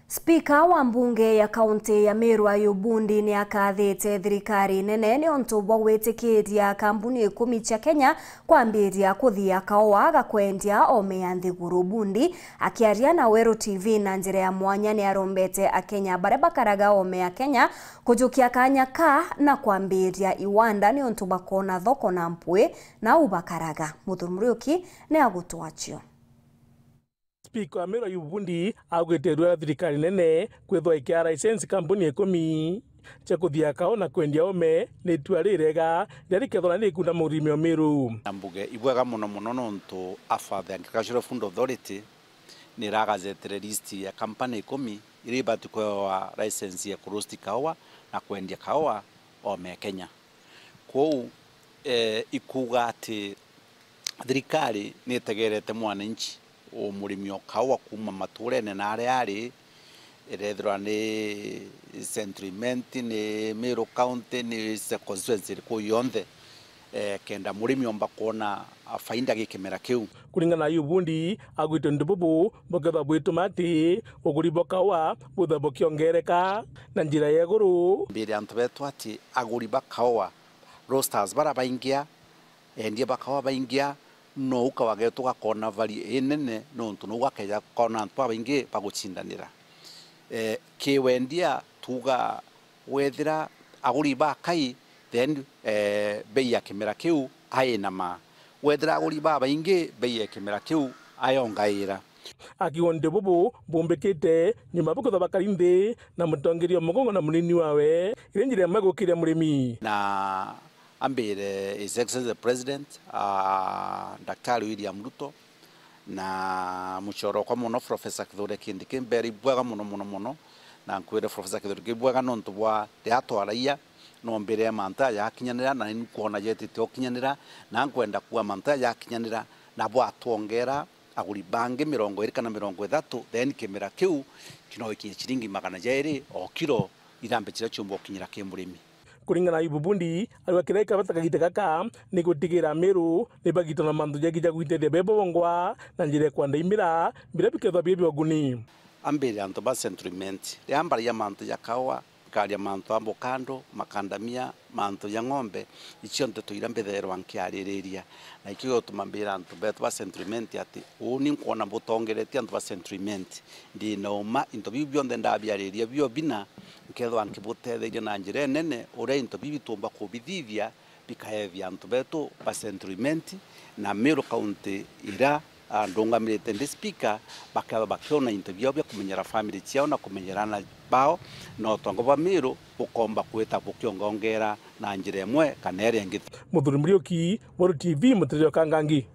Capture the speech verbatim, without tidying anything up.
Spika wa mbunge ya kaunti ya Meru Ayubu Bundi ni akathite thirikari nene ni untu bwa gwitikiria kambuni ikumi cia Kenya kwambiria kuthia kaua ga kwendia oome ya nthiguru. Bundi akiaria na Weru T V na njira ya mwanya ni arombete Akenya baria bakaraga oome ya Kenya kujukia kanya ka na kwambiria iwanda ni untu bakona thoko na mpwi nau bakaraga. Muthuri Muriuki ni agutwacio. Spika wa Meru Ayubu Bundi augite rua thirikari nene kwithwa ikia license kambuni ikumi cia kuthia kaua na kwendia oome ni itua rirega riria rikethwa ni rikunda murimi o Meru. Na mbuge ibwega muno muno nontu a for the Agricultural Food Authority ni iragazetire list ya company ikumi iria ibati kwewa license ya kuroast kaua na kwendia kaua oome Kenya. Kwou, eh, ikuuga ati thirikari ni itegerete mwananchi, o murimi o kaua kuuma maturene na aria ari, irethirwa ni Central Imenti, ni Meru County, ni se-, constituency iriku yonthe, eh, kenda murimi omba kwona faida gi kimera kiu. Kuringana na Ayubu Bundi, agwite untu bubu bukethwa bwituma ati uguri bwa kaua butha bukiongereka na njira ya iguru. Mbire antu betu ati aguri ba kaua, roasters bara baingia, endia ba kaua baingia, nou kaua getu gakona value inene, nontu nou gakeja kona antu babaingi bagucindanira. Eh, ki wendia tuga wethira aguri bakai, then, eh, bei ya kimera kiu ainama. Wethira aguri babaingi, bei ya kimera kiu ayongaira. Akiuga untu bubu bumbikite nyuma bukethwa bakari nthi na mutongeria o mugongo na munini wawe, iri njira imwe gukiria murimi. Na ambire His Excellency the President, ah, Daktari William Ruto, na muchorokwa muno Professor Kithure Kindiki, mbere ibwega muno, muno, muno, na nkwire Professor Kithure Kindiki ibwega nontu bwa riria twaragia, no mbire mantu jaja jakinyanira, na ni nkwona jetite ukinyanira, na nkwenda kuuga mantu jaja jakinyanira, na bwatwongera aguri bangi mirongo iri kana mirongo ithatu, then kimera kiu kino gikinye ciringi magana jairi o kiro, irambe ciria ciumba gukinyira ki murimi. Kuringana na Ayubu Bundi, ariuga kiria gikabata kagita gaka ni gutigira Meru ni bagitwa na mantu jaingi ja gwitethia be bongwa na njira ya kwanda imira biria bikethwa bie bia uguni. Ambire antu ba Central Imenti, riria mbaragia mantu ja kaua, nkaria mantu a mbukandu, makandamia, mantu ja ng'ombe, icio nteto iria mbithairwa nkiaririria. Na ikio gituma mbira antu betu ba Central Imenti ati, uuni nkwona butongeretie antu ba Central Imenti. Ndina uma, into biu bionthe ndabiariria bio bina, nkethwa nkibutetheria na njira inene, uria into biu bitumba kubithithia, bikaethia antu betu ba Central Imenti na Meru County iria, ah, ndungamirite ndi speaker, bakethwa bakiona into biao bia kumenyera family ciao na kumenyera ana bao, na utonga bwa Meru bukomba kwita bukiongongeera na njira imwe kana iria ingi. Muthuri Muriuki, Weru T V, Mutererio Kangangi.